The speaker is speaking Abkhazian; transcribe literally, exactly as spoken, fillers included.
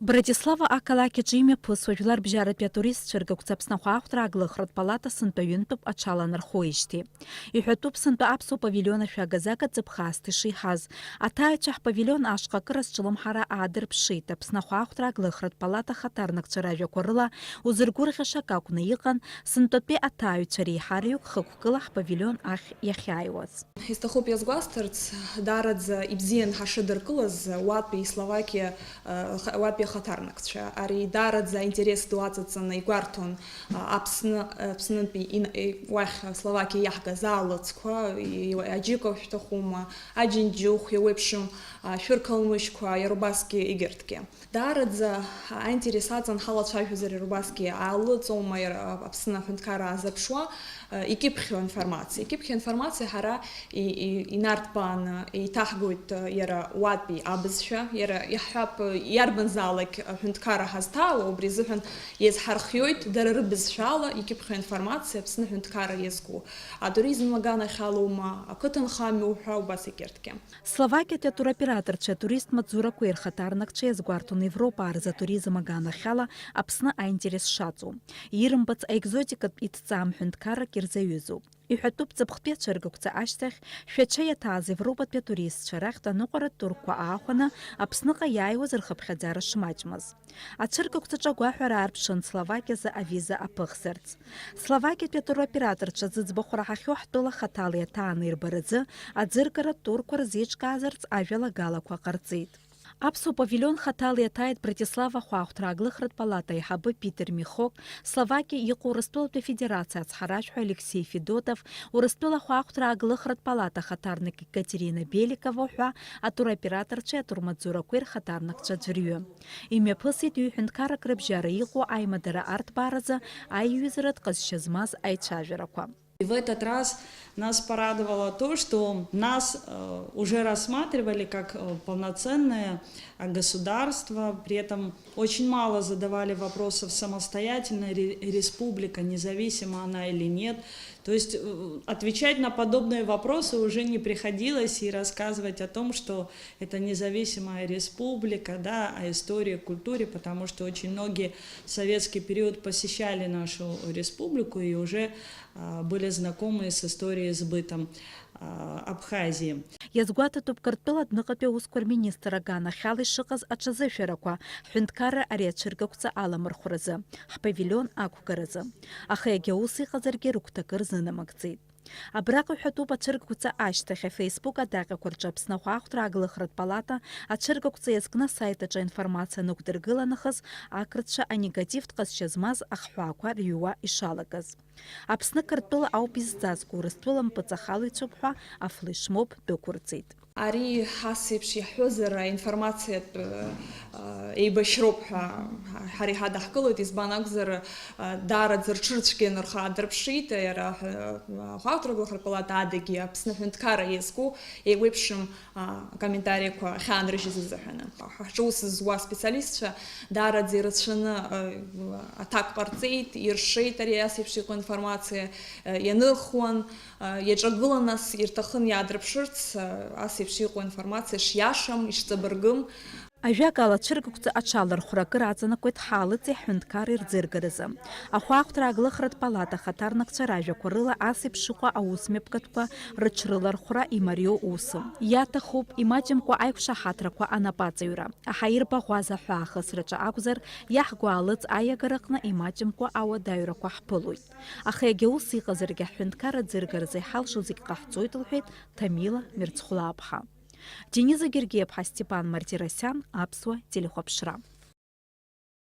Братислава ақалақь аҿы имҩаԥысуа жәларбжьаратәи атуристцәа ргақәҵа Аԥсны ахәаахәҭра ааглыхратә палата сынтәа ҩынтәуп аҽаланархоижьҭеи. Иҳәатәуп сынтәа аԥсуа павилион ашәага-зага ҵыԥх аасҭа ишеиҳаз. Аҭааҩцәа ҳпавилион ашҟа акыр азҿлымҳара аадырԥшит. Аԥсны ахәаахәҭра ааглыхратә палата ахаҭарнакцәа ражәақәа рыла узыргәырӷьаша акакәны иҟан, сынтәатәи аҭааҩцәа реиҳараҩык хықәкыла ҳпавилион ахь иахьааиуаз. Исҭахуп иазгәасҭарц, даараӡа ибзиан ҳашыдыркылаз уатәи Словакиа, уатәи ахаҭарнакцәа. Ари даараӡа аинтерес ду аҵаҵаны игәарҭон Аԥсны, Аԥснынтәи ин-, уахь Словакиа иаҳгаз аалыҵқәа, аџьыка шәҭахума, аџьынџьыхә, еиуеиԥшым ашәырқалмыжьқәа, иара убасгьы егьырҭгьы. Даараӡа аинтерес аҵан ҳалацәажәозар иара убасгьы аалыҵоума иара Аԥсны аҳәынҭқарра аазырԥшуа, икьыԥхьу аинформациа. Икьыԥхьу аинформациа ҳара и-, и-, инарҭбааны еиҭаҳгоит иара уатәи абызшәа, иара иаҳҳәап, иарбанзаалак аҳәынҭқарра ҳазҭаауа, убри азыҳәан иазҳархиоит дара рыбызшәала икьыԥхьу аинформациа Аԥсны аҳәынҭқарра иазку. Атуризм аганахьалоума, ақыҭанхамҩоу ҳәа убас егьырҭгьы. Словакиатәи атуроператорцәеи атурист маҵзурақәеи рхаҭарнакцәа иазгәарҭон Европаа рзы атуризм аганахьала Аԥсны аинтерес шаҵоу. Ирымбац аекзотикатә иҭҵаам ҳәынҭқаррак ирзаҩызоуп. Иҳәатәуп, ҵыԥхтәи ацәыргақәҵа ашьҭахь, Шәача иаҭааз Европатәи атуристцәа рахьтә аныҟәаратә турқәа аахәаны Аԥсныҟа иааиуаз рхыԥхьаӡара шмаҷмыз. Ацәыргақәҵаҿы агәаҳәара аарԥшын Словакиазы авиза аԥыхзарц. Словакиатәи атуроператорцәа зыӡбахә раҳахьоу ҳтәыла хаҭала иаҭааны ирбаразы аӡыргаратә турқәа рзеиҿкаазарц ажәалагалақәа ҟарҵеит. Аԥсуа павилион хаҭала иаҭааит Братислава ахәаахәҭра ааглыхратә палата аиҳабы Питер Михок, Словакиа иҟоу Урыстәылатәи Афедерациа ацҳаражәҳәаҩ Алексеи Федотов, Урыстәыла ахәаахәҭра ааглыхратә палата ахаҭарнак Екатерина Беликова ҳәа атуроператорцәеи атурмаҵзурақәеи рхаҭарнакцәа аӡәырҩы. Имҩаԥысит ҩ-ҳәынҭқаррак рыбжьара иҟоу аимадара арҭбааразы аиҩызаратә ҟазшьа змаз аицәажәарақәа. И в этот раз нас порадовало то, что нас, э, уже рассматривали как, э, полноценное, э, государство, при этом очень мало задавали вопросов, самостоятельная ре-, республика, независима она или нет. То есть, э, отвечать на подобные вопросы уже не приходилось и рассказывать о том, что это независимая республика, да, о истории, культуре, потому что очень многие в советский период посещали нашу республику и уже а, были знакомы с историей, с бытом, а, Абхазии. Иазгәаҭатәуп Қырҭтәыла адәныҟатәи аусқәа рминистр аганахьала ишыҟаз аҽазышәарақәа, ҳҳәынҭқарра ари ацәыргақәҵа аламырхәразы, ҳпавилион ақәгаразы. Аха егьа ус иҟазаргьы рыгәҭакы рзынамыгӡеит. Абраҟа иҳәатәуп ацәыргақәҵа ашьҭахь афеисбук адаҟьақәа рҿы Аԥсны ахәаахәҭра ааглыхратә палата ацәыргақәҵа иазкны асайт аҿы аинформациа нықәдыргыла нахыс ақырҭцәа анегативтә ҟазшьа змаз ахҳәаақәа рыҩуа ишалагаз. Аԥсны Қырҭтәыла ауп изҵазкуа, Урыстәыла мпыҵахалаҩцәоуп ҳәа афлешмоб дәықәырҵеит. Ари ас еиԥш иаҳҳәозар, аинформациатә, э, еибашьроуп ҳәа ҳара иҳадаҳкылоит, избан акәзар, э, даараӡа рҽырцәгьаны рхы аадырԥшит, иара, э, ахәаахәҭра аглыхратә палата адагьы Аԥсны аҳәынҭқарра иазку еиуеиԥшым а, акомментариақәа ахьаанрыжьыз азыҳәаны. Ҳҿы аус зуа специалистцәа даараӡа ирацәаны, а, аҭак ҟарҵеит, иршеит ари ас еиԥш иҟоу информациа, а, ианырхуан, а, иаҿагылан, нас ирҭахын иаадырԥшырц, а, ас еиԥш иҟоу информациа шиашам, ишҵабыргым. Ажәакала, ацәыргақәҵа аҽалархәра акыр аҵанакуеит ҳаалыҵи ҳҳәынҭқарреи рӡыргаразы. Ахәаахәҭра ааглыхратә палата ахаҭарнакцәа ражәақәа рыла ас еиԥш иҟоу аусмҩаԥгатәқәа рыҽрылархәра имариоу усым. Иаҭахуп, имаҷымкәа аиқәшаҳаҭрақәа анапаҵаҩра, аҳаирбаӷәаза ҳәа аахысраҿы акәзар, иаҳгәаалыҵ аиагараҟны имаҷымкәа ауадаҩрақәа ҳԥылоит. Аха егьа ус иҟазаргьы, ҳҳәынҭқарра ӡыргаразы иҳалшо зегь ҟаҳҵоит, лҳәеит Ҭамила Мирцхәлааԥҳа. Дениза Гергиаԥҳа, Степан Мартиросиан, Аԥсуа телехәаԥшра.